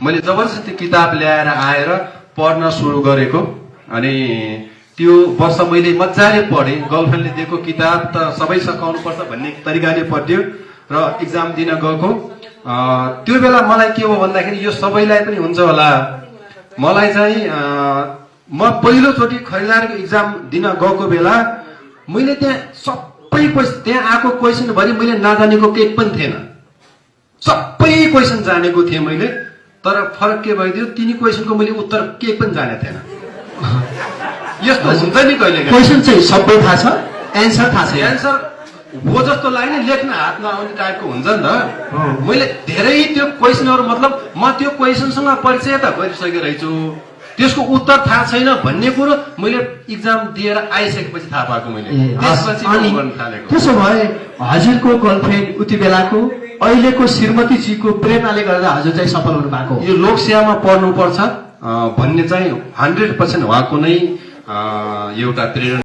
मैले जबरजस्ती किताब ल्याएर आएर पढ्न सुरु गरेको। अनि त्यो वर्ष मैले मजाले पढेँ। गर्लफ्रेन्डले दिएको किताब त सबै सकाउनु पर्छ भन्ने तरिकाले पढ्यो र इक्जाम दिन गएको। त्यो बेला मलाई के हो भन्दाखेरि यो सबैलाई पनि हुन्छ होला, मलाई चाहिँ म पहिलोचोटि खरिदारको इक्जाम दिन गएको बेला मैले त्यहाँ सबै त्यहाँ आएको क्वेसन भरि मैले नजानेको केही पनि थिएन। सबै क्वेसन जानेको थिएँ मैले, तर फरक के भइदियो तिनी क्वेसनको मैले उत्तर केही पनि जानेको थिएन। यस्तो हुन्छ नि कहिले क्वेसन चाहिँ सबै थाहा छ, एन्सर थाहा छ। एन्सर हो जस्तो लाग्ने लेख्न हात नआउने टाइपको हुन्छ नि त। मैले धेरै त्यो क्वेसनहरू मतलब म त्यो क्वेसनसँग परिचय त गरिसकेको रहेछु, त्यसको उत्तर थाहा छैन भन्ने कुरो मैले इक्जाम दिएर आइसकेपछि थाहा पाएको मैले। त्यसपछि गर्न थालेको। त्यसो भए हजुरको गर्लफ्रेन्ड उति बेलाको अहिलेको श्रीमतीजीको प्रेरणाले गर्दा हजुर चाहिँ सफल हुनु भएको। यो लोकसेवामा पढ्नुपर्छ भन्ने चाहिँ 100% उहाँको नै एउटा प्रेरणा।